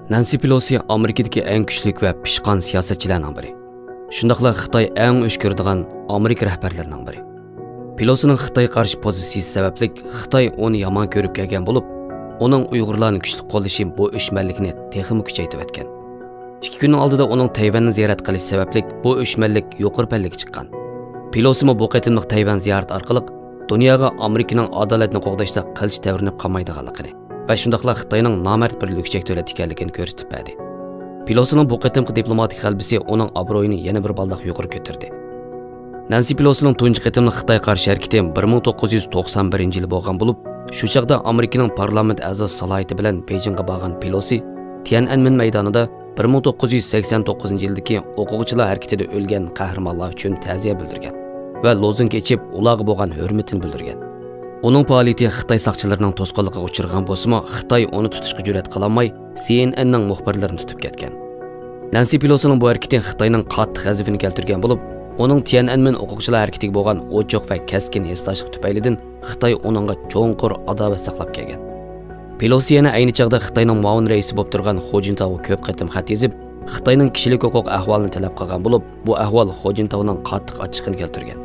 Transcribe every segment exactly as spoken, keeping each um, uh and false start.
نەنسى پېلوسى ئامېرىكىدىكى ئەڭ كۈچلۈك ۋە پىشقان سىياسەتچىلەرنىڭ بىرى. شۇنداقلا خىتاي ئەڭ ئۆچ كۆرىدىغان ئامېرىكا رەھبەرلىرىنىڭ بىرى. پېلوسىنىڭ خىتايغا قارشى پوزىتسىيىسى سەۋەبلىك خىتاي ئۇنى يامان كۆرۈپ كەلگەن بولۇپ، ئۇنىڭ ئۇيغۇرلارنى كۈچلۈك قوللىشى بۇ ئۆچمەنلىكنى تېخىمۇ كۈچەيتىۋەتكەن. ئىككى كۈننىڭ ئالدىدا ئۇنىڭ تەيۋەننى زىيارەت قىلىشى سەۋەبلىك بۇ ئۆچمەنلىك يۇقىرى پەللىگە چىققان. پېلوسىمۇ بۇ قېتىملىق تەيۋەن زىيارىتى ئارقىلىق دۇنياغا ئامېرىكىنىڭ ئادالەتنى قوغداشتا قىلچە تەۋرىنىپ قالمايدىغانلىقىنى ۋە شۇنداقلا خىتاينىڭ نامەرد بىر لۈكچەك دۆلەت ئىكەنلىكىنى كۆرسىتىپ بەردى. پېلوسىنىڭ بۇ قېتىمقى دىپلوماتىك غەلىبىسى ئۇنىڭ ئابرۇيىنى يەنە بىر بالداق يۇقىرى كۆتۈردى. نەنسى پېلوسىنىڭ تۇنجى قېتىملىق خىتايغا قارشى ھەرىكىتى بىر مىڭ توققۇز يۈز توقسان بىرىنچى يىلى بولغان بولۇپ، شۇ چاغدا ئامېرىكىنىڭ پارلامېنت ئەزاسى سالاھىيىتى بىلەن بېيجىڭغا بارغان پېلوسى تيەنئەنمېن مەيدانىدا بىر مىڭ توققۇز يۈز سەكسەن توققۇزىنچى يىلدىكى ئوقۇغۇچىلار ھەرىكىتىدە ئۆلگەن قەھرىمانلار ئۈچۈن تەزىيە بىلدۈرگەن ۋە لوزۇنكا ئېچىپ، ئۇلارغا بولغان ھۆرمىتىنى بىلدۈرگەن. ئۇنىڭ پائالىيىتى خىتاي ساقچىلىرىنىڭ توسقۇنلۇقىغا ئۇچرىغان بولسىمۇ، خىتاي ئۇنى تۇتۇشقا جۈرئەت قىلالماي، سىئېنئېننىڭ مۇخبىرلىرىنى تۇتۇپ كەتكەن. نەنسى پېلوسىنىڭ بۇ ھەرىكىتى خىتاينىڭ قاتتىق غەزىپىنى كەلتۈرگەن بولۇپ، ئۇنىڭ تيەنئەنمېن ئوقۇغۇچىلار ھەرىكىتىگە بولغان ئوچۇق ۋە كەسكىن ھېسداشلىقى تۈپەيلىدىن خىتاي ئۇنىڭغا چوڭقۇر ئاداۋەت ساقلاپ كەلگەن. پېلوسى يەنە ئەينى چاغدا خىتاينىڭ مۇئاۋىن رەئىسى بولۇپ تۇرغان خۇ جىنتاۋغا كۆپ قېتىم خەت يېزىپ، خىتاينىڭ كىشىلىك ھوقۇق ئەھۋالىنى تەلەپ قىلغان بولۇپ، بۇ ئەھۋال خۇ جىنتاۋنىڭ قاتتىق ئاچچىقىنى كەلتۈرگەن.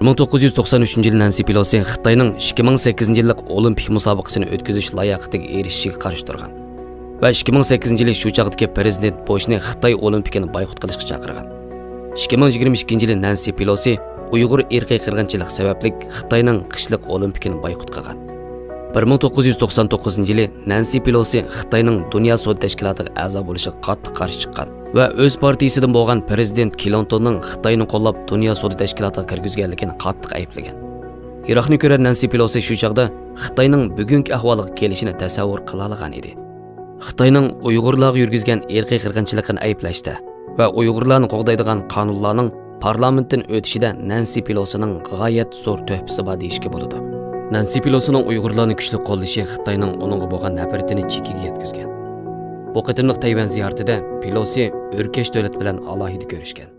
بىر مىڭ توققۇز يۈز توقسان ئۈچىنچى يىلى نەنسى پېلوسى خىتاينىڭ ئىككى مىڭ سەككىزىنچى يىللىق ئولىمپىك مۇسابىقىسىنى ئۆتكۈزۈش لاياقىتىگە ئېرىشىشىگە قارشى تۇرغان ۋە ئىككى مىڭ سەككىزىنچى يىلى شۇ چاغدىكى پىرېزىدېنت بوشنى خىتاي ئولىمپىكىنى بايقۇت قىلىشقا چاقىرغان. ئىككى مىڭ يىگىرمە ئىككىنچى يىلى نەنسى پېلوسى ئۇيغۇر ئىرقىي قىرغىنچىلىق سەۋەبلىك خىتاينىڭ قىشلىق ئولىمپىكىنى بايقۇت قىلغان. بىر مىڭ توققۇز يۈز توقسان توققۇزىنچى يىلى نەنسى پېلوسى خىتاينىڭ دۇنيا سودا تەشكىلاتىغا ئەزا بولۇشىغا قاتتىق قارشى چىققان ۋە ئۆز پارتىيىسىدىن بولغان پىرېزىدېنت كلىنتوننىڭ خىتاينى قوللاپ دۇنيا سودا تەشكىلاتىغا كىرگۈزگەنلىكىنى قاتتىق ئەيىبلىگەن. يىراقنى كۆرەر نەنسى پېلوسى شۇ چاغدا خىتاينىڭ بۈگۈنكى ئەھۋالىغا كېلىشىنى تەسەۋۋۇر قىلالىغان ئىدى. خىتاينىڭ ئۇيغۇرلارغا يۈرگۈزگەن ئىرقىي قىرغىنچىلىقىنى ئەيىبلەشتە ۋە ئۇيغۇرلارنى قوغدايدىغان قانۇنلارنىڭ پارلامېنتتىن ئۆتۈشىدە نەنسى پېلوسىنىڭ غايەت زور تۆھپىسى بار دېيىشكە بولىدۇ. نەنسى پېلوسىنىڭ ئۇيغۇرلارنى كۈچلۈك قوللىشى خىتاينىڭ ئۇنىڭغا بولغان نەپرىتىنى چېكىگە يەتكۈزگەن. بۇ قېتىملىق تەيۋەن زىيارىتىدە پېلوسى ئۆركەش دۆلەت بىلەن ئالاھىدە كۆرۈشكەن.